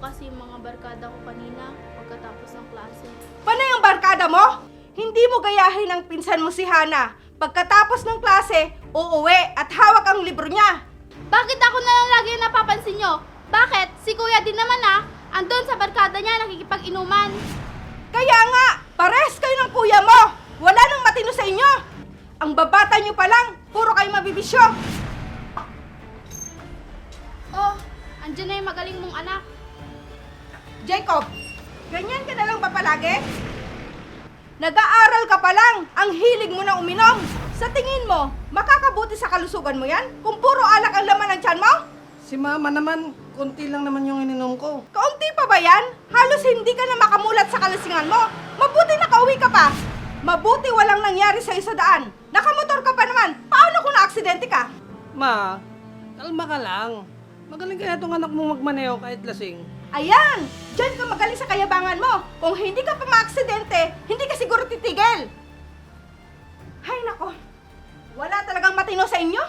kasi yung mga barkada ko kanina pagkatapos ng klase. Paano yung barkada mo? Hindi mo gayahin ang pinsan mo si Hana. Pagkatapos ng klase, uuwi at hawak ang libro niya. Bakit ako na lang lagi yung napapansin nyo? Bakit? Si kuya din naman andun sa barkada niya nakikipag-inuman. Kaya nga, pares kayo ng kuya mo. Wala nang matino sa inyo. Ang babata nyo pa lang, puro kayo mabibisyo. Oh, andyan na yung magaling mong anak. Jacob, ganyan ka na lang ba palagi? Nag-aaral ka pa lang, ang hilig mo na uminom. Sa tingin mo, makakabuti sa kalusugan mo yan? Kung puro alak ang laman ng tiyan mo? Si mama naman, konti lang naman yung ininom ko. Kaunti pa ba yan? Halos hindi ka na makamulat sa kalasingan mo. Mabuti nakauwi ka pa. Mabuti walang nangyari sa sa daan. Nakamotor ka pa naman. Paano kung na-aksidente ka? Ma, kalma ka lang. Magaling kaya itong anak mo magmaneho kahit lasing. Ayan! Diyan ka magaling sa kayabangan mo. Kung hindi ka pa ma-aksidente, hindi ka siguro titigil. Hay nako, wala talagang matino sa inyo.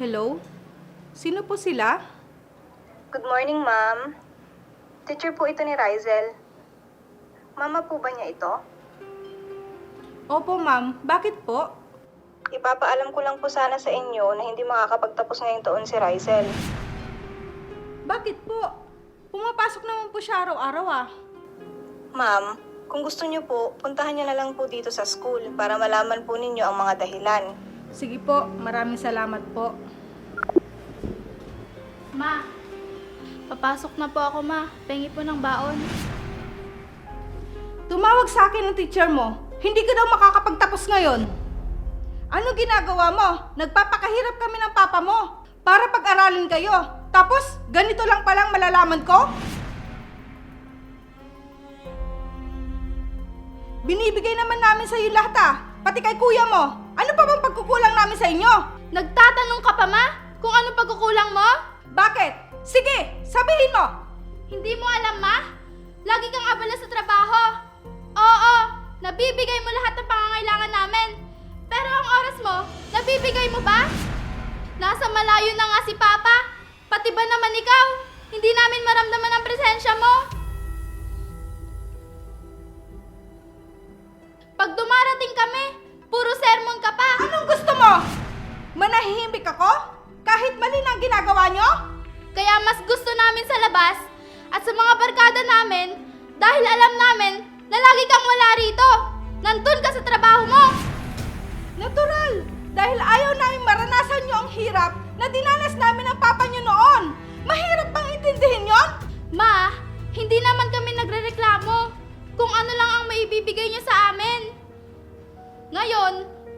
Hello? Sino po sila? Good morning, ma'am. Teacher po ito ni Rizel. Mama po ba niya ito? Opo, ma'am. Bakit po? Ipapaalam ko lang po sana sa inyo na hindi makakapagtapos ngayong taon si Rizel. Bakit po? Pumapasok naman po siya araw-araw Ma'am, kung gusto niyo po, puntahan niyo na lang po dito sa school para malaman po ninyo ang mga dahilan. Sige po, maraming salamat po. Ma, papasok na po ako ma. Pengi po ng baon. Tumawag sa akin ng teacher mo. Hindi ka daw makakapagtapos ngayon. Anong ginagawa mo? Nagpapakahirap kami ng papa mo para pag-aralin kayo. Tapos, ganito lang palang malalaman ko? Binibigay naman namin sa iyo lahat pati kay kuya mo. Ano pa bang pagkukulang namin sa inyo? Nagtatanong ka pa ma? Kung ano pagkukulang mo? Bakit? Sige, sabihin mo. Hindi mo alam ma? Lagi kang abala sa trabaho. Oo, nabibigay mo lahat ng pangangailangan namin. Pero ang oras mo, nabibigay mo ba? Nasa malayo na nga si Papa. Pati ba naman ikaw? Hindi namin maramdaman ang presensya mo. Pag dumarating kami, puro sermon ka pa. Anong gusto mo? Manahimik ako? Kahit mali na ang ginagawa nyo? Kaya mas gusto namin sa labas at sa mga barkada namin dahil alam namin na lagi kang wala rito. Nandun ka sa trabaho mo. Natural! Dahil ayaw namin maranasan nyo ang hirap na dinanas namin ng papa nyo noon. Mahirap bang intindihin yon? Ma, hindi naman kami nagrereklamo kung ano lang ang maibibigay niyo sa amin. Ngayon,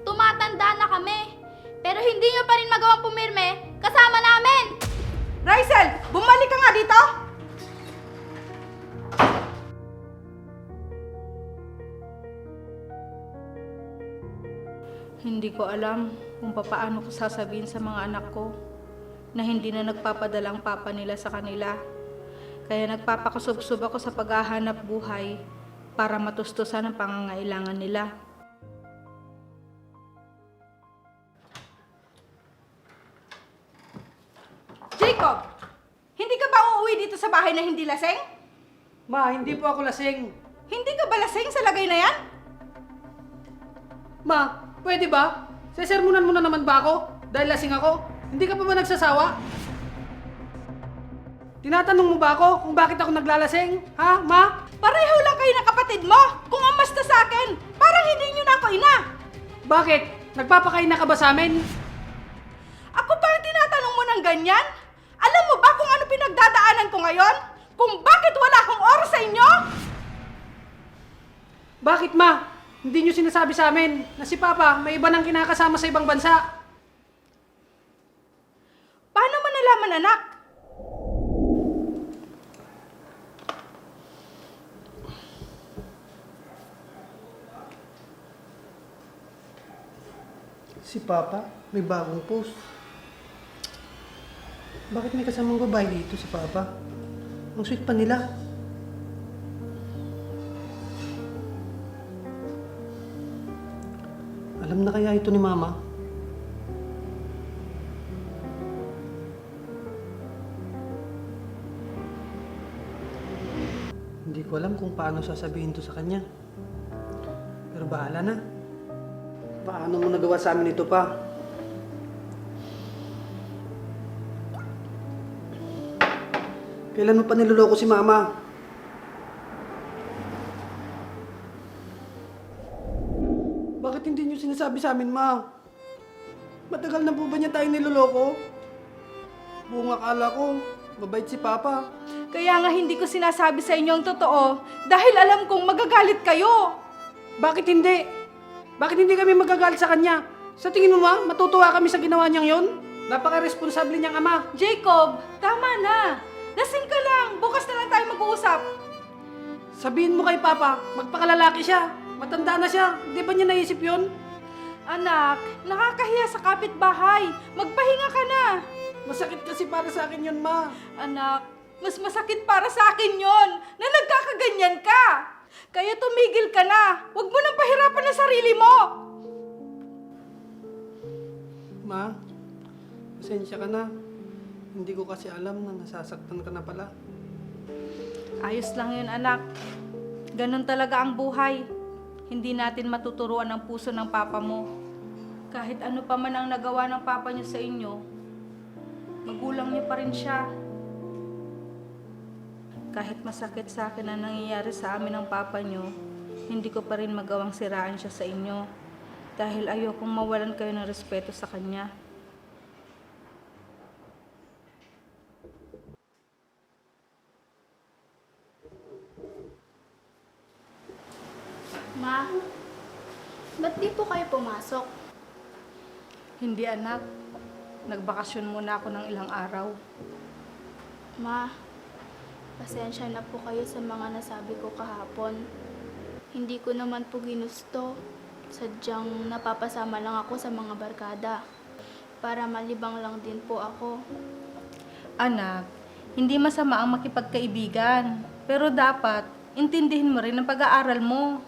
tumatanda na kami. Pero hindi niyo pa rin magawang pumirme kasama namin. Rizel, bumalik ka nga dito! Hindi ko alam kung papaano ko sasabihin sa mga anak ko na hindi na nagpapadala ang papa nila sa kanila. Kaya nagpapakusub-sub ako sa paghahanap buhay para matustusan ang pangangailangan nila. Jacob! Hindi ka ba uuwi dito sa bahay na hindi laseng? Ma, hindi po ako lasing. Hindi ka ba laseng sa lagay na yan? Ma, pwede ba? Sesermunan mo na naman ba ako? Dahil lasing ako? Hindi ka pa ba nagsasawa? Tinatanong mo ba ako kung bakit ako naglalasing? Ha, ma? Pareho lang kayo ng kapatid mo. Kung amasta sa akin, parang hindi nyo na ako ina. Bakit? Nagpapakain na ka ba sa amin? Ako pa ang tinatanong mo ng ganyan? Alam mo ba kung ano pinagdadaanan ko ngayon? Kung bakit wala akong oras sa inyo? Bakit, ma? Hindi nyo sinasabi sa amin na si Papa may iba nang kinakasama sa ibang bansa. Paano mo nalaman, anak? Si Papa, may bagong post. Bakit may kasamang babae dito si Papa? Ang sweet pa nila. Alam na kaya ito ni Mama? Hindi ko alam kung paano sasabihin to sa kanya. Pero bahala na. Paano mo nagawa sa amin ito pa? Kailan mo pa niloloko si Mama? Bakit hindi niyo sinasabi sa amin, Ma? Matagal na po ba niya tayong niloloko? Buong akala ko, mabait si Papa. Kaya nga hindi ko sinasabi sa inyo ang totoo dahil alam kong magagalit kayo. Bakit hindi? Bakit hindi kami magagalit sa kanya? Sa tingin mo, Ma, matutuwa kami sa ginawa niyang yon? Napaka-responsable niyang ama. Jacob, tama na. Lasing ka lang. Bukas na lang tayo mag-uusap. Sabihin mo kay Papa, magpakalalaki siya. Matanda na siya. Di ba niya naisip yon? Anak, nakakahiya sa kapitbahay. Magpahinga ka na. Masakit kasi para sa akin yon, Ma. Anak, mas masakit para sa akin yon na nagkakaganyan ka. Kaya tumigil ka na. Huwag mo nang pahirapan ang sarili mo. Ma, pasensya ka na. Hindi ko kasi alam na nasasaktan ka na pala. Ayos lang yun, anak. Ganon talaga ang buhay. Hindi natin matuturuan ang puso ng papa mo. Kahit ano pa man ang nagawa ng papa niyo sa inyo, magulang niyo pa rin siya. Kahit masakit sa akin ang nangyayari sa amin ng papa niyo, hindi ko pa rin magawang siraan siya sa inyo. Dahil ayokong mawalan kayo ng respeto sa kanya. Ma, ba't di po kayo pumasok? Hindi, anak. Nagbakasyon muna ako ng ilang araw. Ma, pasensya na po kayo sa mga nasabi ko kahapon. Hindi ko naman po ginusto. Sadyang napapasama lang ako sa mga barkada. Para malibang lang din po ako. Anak, hindi masama ang makipagkaibigan. Pero dapat, intindihin mo rin ang pag-aaral mo.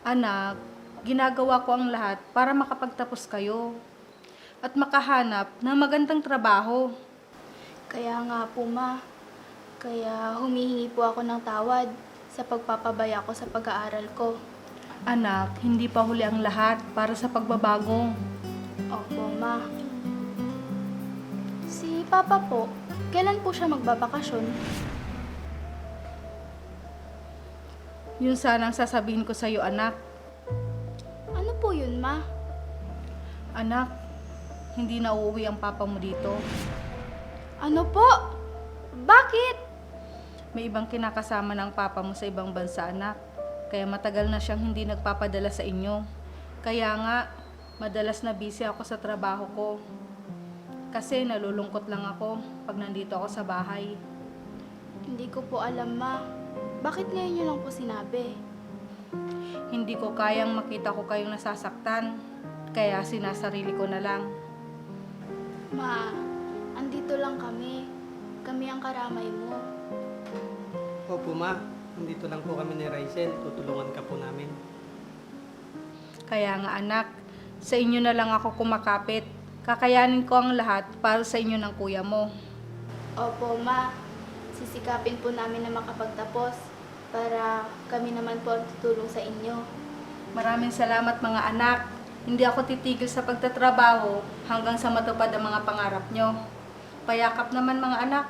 Anak, ginagawa ko ang lahat para makapagtapos kayo. At makahanap ng magandang trabaho. Kaya nga po, Ma. Kaya humihingi po ako ng tawad sa pagpapabaya ko sa pag-aaral ko. Anak, hindi pa huli ang lahat para sa pagbabago. Opo, Ma. Si Papa po, kailan po siya magbabakasyon? Yun sana ang sasabihin ko sa'yo, anak. Ano po yun, Ma? Anak, hindi na uuwi ang papa mo dito. Ano po? Bakit? May ibang kinakasama ng papa mo sa ibang bansa, anak. Kaya matagal na siyang hindi nagpapadala sa inyo. Kaya nga, madalas na busy ako sa trabaho ko. Kasi nalulungkot lang ako pag nandito ako sa bahay. Hindi ko po alam, Ma. Bakit ngayon nyo lang po sinabi? Hindi ko kayang makita ko kayong nasasaktan. Kaya sinasarili ko na lang. Ma, andito lang kami. Kami ang karamay mo. Opo, Ma. Nandito lang po kami ni Raizel. Tutulungan ka po namin. Kaya nga anak, sa inyo na lang ako kumakapit. Kakayanin ko ang lahat para sa inyo ng kuya mo. Opo, Ma. Sisikapin po namin na makapagtapos para kami naman po ang tutulong sa inyo. Maraming salamat mga anak. Hindi ako titigil sa pagtatrabaho hanggang sa matupad ang mga pangarap nyo. Payakap naman mga anak.